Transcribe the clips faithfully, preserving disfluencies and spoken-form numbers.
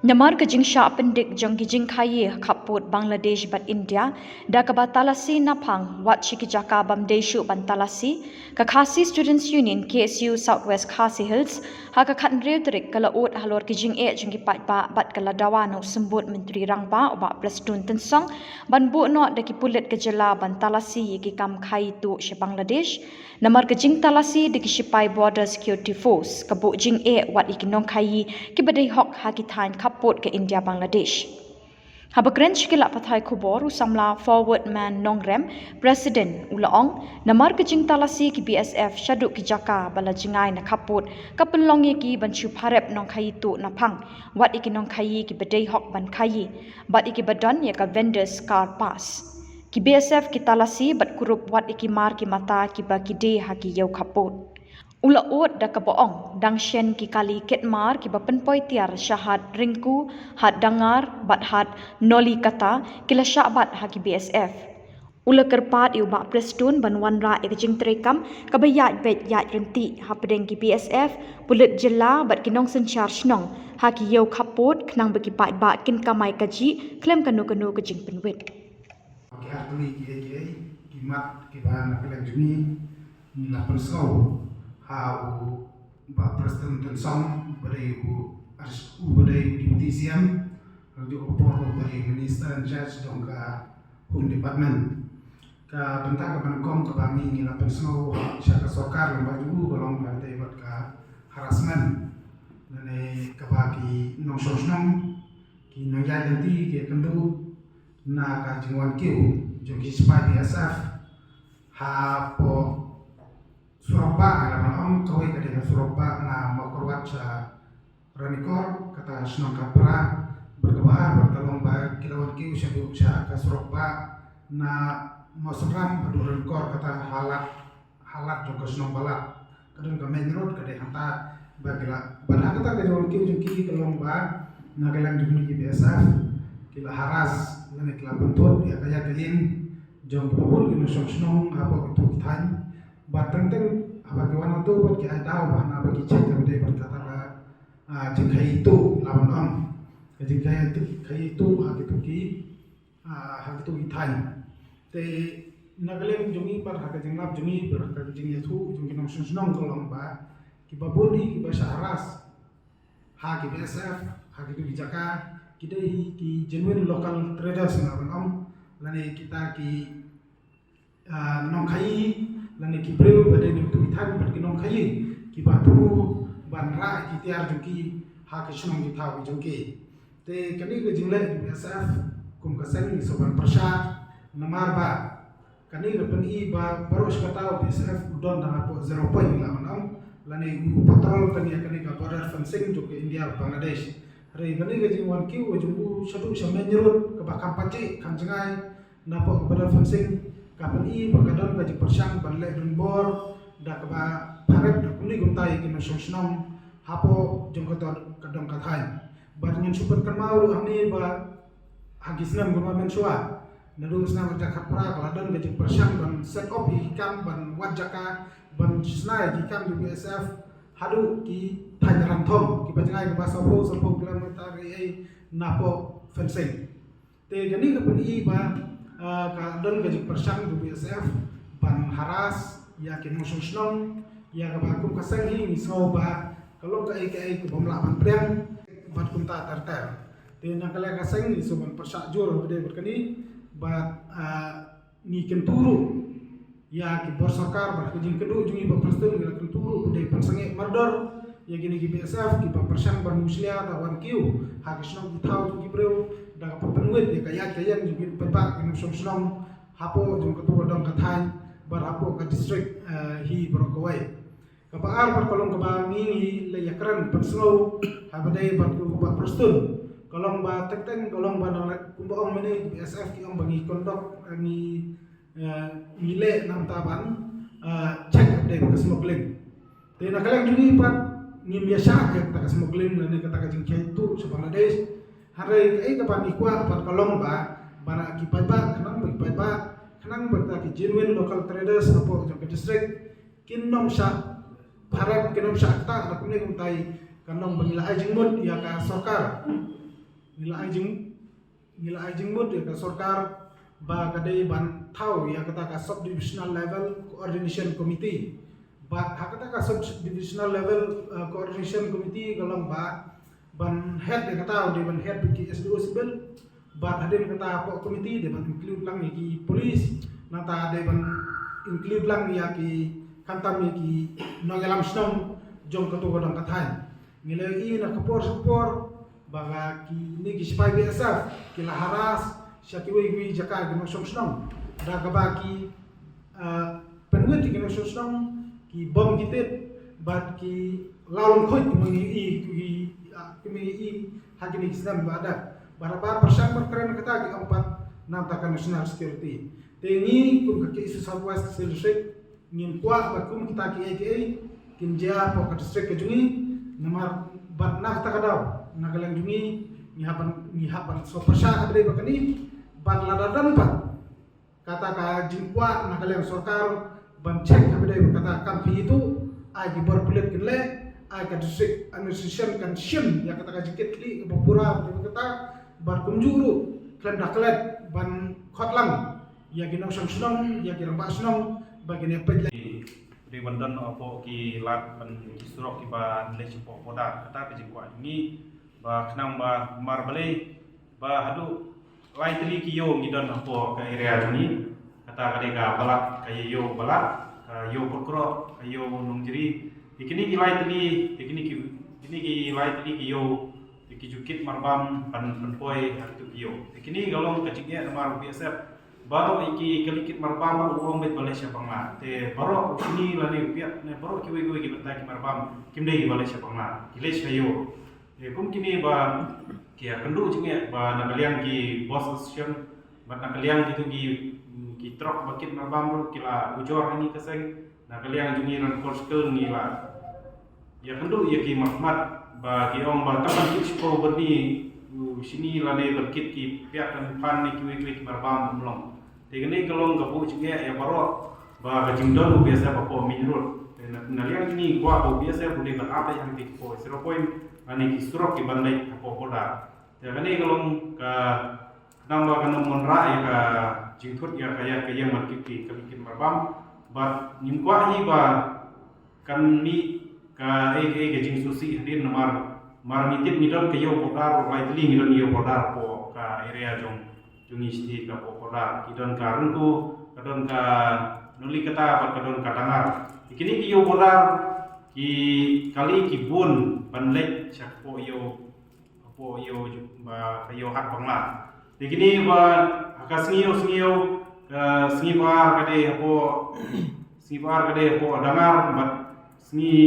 Namar ka jingshah pyndik jong ki jingkhaii ha khappud Bangladesh bad India, da kaba talasi naphang wat sha ki jaka bym dei shuh ban talasi, ka Khasi Students Union, K S U, South West Khasi Hills, ha ka khathynriew tarik ka la ud halor ki jingeh jong ki paidbah bad ka la dawa na u symbud Myntri Rangbah, u Bah Prestone Tynsong, ban buh noh da ki pulit ka jylla ban talasi ïa ki kam khaii tuh sha Bangladesh. Namar ka jingtalasi da ki shipai Border Security Force, ka buh jingeh wat ïa ki nongkhaii kiba dei hok ha ki thaiñ khappud ka India Bangladesh. Haba kren sha ki lad pathai khubor, u samla Forward Man Nongrem, President, u la ong, namar ka jingtalasi ki B S F shaduh ki jaka ba la jngai na khappud, ka pynlong ïa ki ban shu pharep nongkhaii tuh naphang, wat ïa ki nongkhaii kiba dei hok ban khaii, bad ïa kiba don ïa ka vendor's card pass. Ki B S F ki talasi bad kurup wat ïa ki mar ki mata kiba ki die ha ki ïew khappud. U la ud da kaba ong, dang shen ki kali kit mar kiba pynpoi tiar sha Hat Ringku, Hat Dangar, bad Hat Nolikata, ki la shah bat ha ki B S F. U la kyrpad ïa u Bah Prestone ban wanrah ïa ka jingtreikam kaba ïaid beit ïaid ryntih hapdeng ki B S F, pulit jylla bad ki nongsynshar shnong ha ki ïew khappud, khnang ba ki paidbah kin kamai kajih khlem kano kano ka jingpynwit. Ki artylli ki ei ki ei ki mat kiba na ka liang jong ngi, ngi la pynsngew ha u Bah Prestone Tynsong, ba dei u, u ba dei u Deputy C M, ha kajuh ka por u ba dei Minister in charge jong ka Home Department. Ka bynta kaba nyngkong kaba ngi, ngi la pynsngew sha ka sorkar lyngba jong u ka long ba dei bad ka harassment, lane kaba ki nongshong shnong, ki nongïaid lynti ki ïakynduh na ka jingwan kiew jong ki shipai B S F hapoh surok bah, la ban ong kawei ka dei ha surok bah na Mawkyrwat sha Ranikor, kata shnong Khatphra, bad kaba ar bad ka long ba ki la wan kiew shaduh sha ka surok bah na Mawsynram haduh Ranikor, kata ha lad, ha lad jong ka shnong Balat. Ka don ka main road ka dei hangta ba ki la, bad ha kata ka jingwan kiew jong ki ka long ba na ka liang jong ngi ki B S F ki la harass lane ki la pynthut ïa ka ïaid ka ïeng jong kiba bun ki nongshong shnong hapoh kito ki thaiñ. Bad teng teng haba ki wan hato bad ki ai daw ba hana ba ki check ka dei bad kata ka, ah, jingkhaii tuh, la ban ong, ka jingkhaii tuh, khaii tuh ha kito ki, ah, ha kito ki thaiñ. Te na ka liang jong ngi bad ha ka jinglap jong ngi bad ha ka jingïathuh jong ki nongshong shnong ka long ba kiba bun hi kiba shah harass ha ki B S F ha kito ki jaka ki dei hi ki genuine local traders, la ban ong, lane kita ki, ah, nongkhaii, lane ki briew ba dei na kito ki thaiñ bad ki nongkhaii kiba thmu ban rah ki tiar jong ki ha ki shnong ki thaw ki jong ki. Te kane ka jingleh jong B S F kum ka seng ngi sngewbha ban pyrshah, namar ba kane ka pyni ba baroh shi katta u B S F u don tang hapoh zero point, la ban ong, lane u patrol tang ïa kane ka border fencing jong ka India bad Bangladesh. Hynrei kane ka jingwan kiew jong u shaduh sha main road kaba kham pajih kham jngai napoh ka border fencing ka pyni ba ka don ka jingpyrshang ban leh donbor da kaba pharep da kumne kumtai ki nongshong shnong hapoh jong ka dong, ka dong ka thaiñ. Bad ngan shu pynkynmaw ruh hangne ba ha ki snem kumba mynshuwa, naduh snem ar hajar khatphra ka la don ka jingpyrshang ban set up ïa ki kam ban wad jaka ban shna ïa ki kam jong B S F haduh ki thaiñ Ranthong kiba jngai kaba sawphew, sawphew kilometer ei ei napoh fencing. Te kane ka pyni ba, ah, ka don ka jingpyrshang jong B S F ban harass ïa ki nongshong shnong, ïa kaba kum ka seng hi ngi sngew ba ka long kaei kaei ka bym lah ban pdiang bad kumta ter ter. Te na ka liang ka seng ngi sngewbha ban pyrshah jur ha ba dei bad kane bad, ah, ngi kyntu ruh ïa ki bor sorkar bad ka jingkynduh jong ngi Bah Prestone ngi la kyntu ruh ba dei pynsangeh mardor ïa kine ki B S F kiba pyrshang ban mushlia da wan kiew ha ki shnong ki thaw jong ki briew da kaba pynwit ïa ka ïaid ka ïeng jong ki paidbah ki nongshong shnong hapoh jong kato ka dong ka thaiñ bad hapoh ka district, eh, hi baroh kawei. Kaba ar bad ka long kaba ngi ngi la ïakren pynsngew ha ba dei bad u Bah Prestone ka long ba teng teng ka long ba nang kumba ong mynne B S F ki ong ba ngi conduct, eh, ngi, eh, ngi leh namar ban, eh, check ha ba dei bad ka smuggling. Te na ka liang jong ngi pat ngim ïashah ïa kata ka smuggling lane kata ka jingkhaii tuh sha Bangladesh. Hynrei kaei kaba ngi kwah pat ka long ba ba na ki paidbah, khnang ba ki paidbah, khnang ba kita ki genuine local traders hapoh jong ka district kin nym shah pharep, kin nym shah ktah da kumne kumtai, kan long ba ngi la ai jingmut ïa ka sorkar Ngi la ai jing ngi la ai jingmut ïa ka sorkar ba ka dei ban thaw ïa kata ka sub divisional level coordination committee. Bad ha kata ka sub divisional level uh, coordination committee ka long ba ban head ïa kata u dei ban head bad ki S D O civil. Bad hadien kata hapoh committee dei ban include lang ïa ki police, nangta dei ban include lang ïa ki khamtam ïa ki nongïalam shnong jong katu ka dong ka thaiñ. Ngi la ïohi na ka por sha ka por ba ka kine ki sipai B S F ki la harass sha kiwei kiwei jaka ki nongshong shnong da kaba ki uh, pynwit ki nongshong shnong ki bom ki tit bad ki law lyngkhuit ki ma ngi ïohi ki ma ngi ïohi ha kine ki snem ba dep. Bad haba pyrshang ban kren kata ki ong pat nangta ka national security. Te ngi kum ka K S U South West Khasi Hills District ngim kwah ba kum kita kiei kiei kin jia hapoh ka district ka jong ngi. Namar bad na kata ka daw na ka liang jong ngi ngi hap ban ngi hap ban sngewpyrshah ha kaba dei bad kane. Bad lada don pat kata ka jingkwah na ka liang sorkar ban check ha kaba dei bad kata kam phi itu ai ki bor pulit kin leh, ai ka district administration kan shim ïa kata ka jingkit khlieh kaba pura bad kata bad kumjuh ruh khlem da klet ban khot lang ïa ki nongshong shnong ïa ki rangbah shnong ba kin ïa peit leh. Dei ban don hapoh ki lad ban ki surok kiba leit shapoh border kata ka jingkwah jong ngi ba khnang ba mar balei ba haduh lai tylli ki ïew ngi don hapoh ka area jong ngi. Kata ka dei ka Balat, ka ïew Balat, ka ïew Pyrkhrok, ka ïew Nongjri. Te kine ki lai tylli, te kine ki kine ki lai tylli ki ïew te ki ju kit marbam ban pynpoi ha kitu ki ïew. Te kine ka long ka jingeh namar B S F. Baroh ïa ki kali kit marbam ruh u ong beit ba leit sha Bangla. Te baroh kine lane u Piat ne baroh kiwei kiwei ki bynta ki marbam kim dei kiba leit sha Bangla. Ki leit sha ïew. Te kum kine ba ki ïakynduh jingeh ba na ka liang ki bus association bad na ka liang kitu ki ki trok ba kit marbam ruh ki la ujor ha ngi ka seng. Na ka liang jong ngi Rankor Circle ngi la ïakynduh ïa ki markhmat ba ki ong ba tang ban kit shiphew byrni u shini lane ban kit ki piat lane phan ne kiwei kiwei ki marbam um long. Te kane ka long ka buh jingeh ïa baroh ba ka jingdon u B S F hapoh main road. Te na, na liang jong ngi kwah ba u B S F u dei ban ap ïa ki hapoh zero point lane ki surok ki ban leit hapoh border. Te kane ka long ka khnang ba kan ym wanrah ïa ka jingthut ïa ka ïa ka ïeng ban kit ki kali kit marbam. Bad ngim kwah hi ba kan mih kaei kaei ka jingsngewsih hadien namar mar ngi tip ngi don ka ïew border, lai tylli ngi don ïew border hapoh ka area jong jong ngi shatei ka hapoh border. Ki don ka Rengku, ka don ka Nongli Kata bad ka don ka Dangar. Te kine ki ïew border ki kali ki bun ban leit sha hapoh ïew hapoh ïew ju- ba ka ïew Hat Bangla. Te kine ba ha ka sngi ïew sngi ïew ka sngi ba ar ka dei hapoh sngi ba ar ka dei hapoh Dangar bad sngi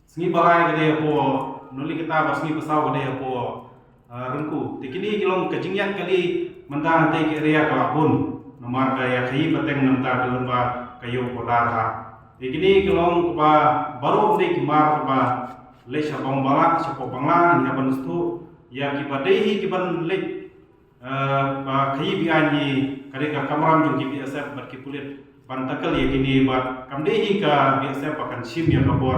sngi ba lai ka dei hapoh Nongli Kata bad sngi ba saw ka dei hapoh uh, Rengku. Te kine ki long ka jingïaid kali mynta hangtei ki area ka la bun namar ka ïa khaïi pateng mynta ka lem ba ka ïew border ha. Te kine ki long kaba baroh dei ki mar kaba leit sha Bangla, sha pok Bangla, ngi hap ban sngewthuh ïa kiba dei hi ki ban leit, eh, ba khaïi biang hi ka dei ka kamram jong ki B S F bad ki pulit ban tackle ïa kine bad kam dei hi ka B S F ba kan shim ïa ka bor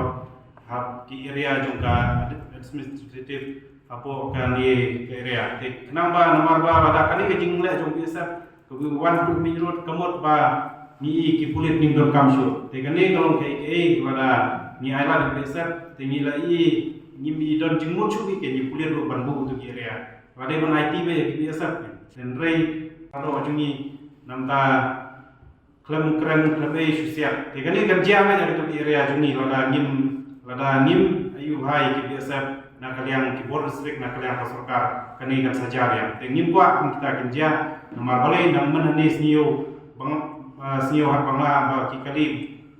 ha ki area jong ka administrative hapoh kane ka area. Te khnang ba namar ba lada kane ka jingleh jong B S F ka wan tu main road ka mut ba ngi i ki pulit ngim donkam shuh. Te kane ka long kaei kaei lada ngi ailad ïa ka B S F te ngi la i ngim i don jingmut shuh ïa ki pulit ruh ban buh tu ki area. Lada ban aiti beit ïa ka B S F hynrei ka dei jong ngi namar khlem kren khlem ei shu siat. Te kane kan jia beit ïa ka tu ki area jong ngi lada ngim lada ngim aiu bha ïa ki B S F na ka liang ki bor district na ka liang ka sorkar kane kan sa jia beit. Te ngim kwah kum kita kin jia namar balei nang mynhynne sngi ïew bang ah, sngi ïew Hat Bangla ba ki kali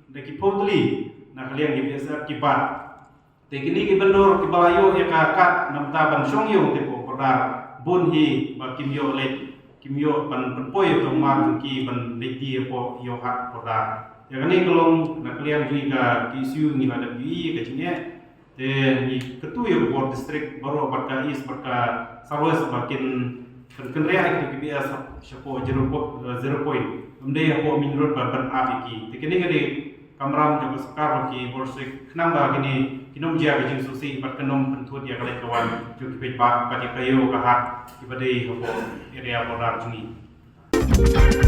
da ki phew tylli na ka liang ki B S F ki bat. Te kine ki byndur kiba la ïoh ïa ka kad namar ban shong ïew te hapoh border bun hi ba kim ïoh leit kim ïoh ban pynpoi ïa ka umar jong ki ban leit die hapoh ïew Hat border. Ïa kane ka long na ka liang jong ngi ka K S U ngi la dep ïohi ïa ka jingeh. Te ngi kyntu ïa ka bor district baroh bad ka East bad ka South West ba kin kynriah ïa ki B S F shapoh zero po- eh, zero point. Ym dei hapoh main road ba ban ap ïa ki. Te kine ka dei kamram jong ka sorkar bad ki bor district khnang ba kine Ki nym jia ka jingsngewsih bad ki nym pynthut ïa ka leit ka wan jong ki paidbah bad ïa ka ïew ka hat kiba dei hapoh area border jong ngi.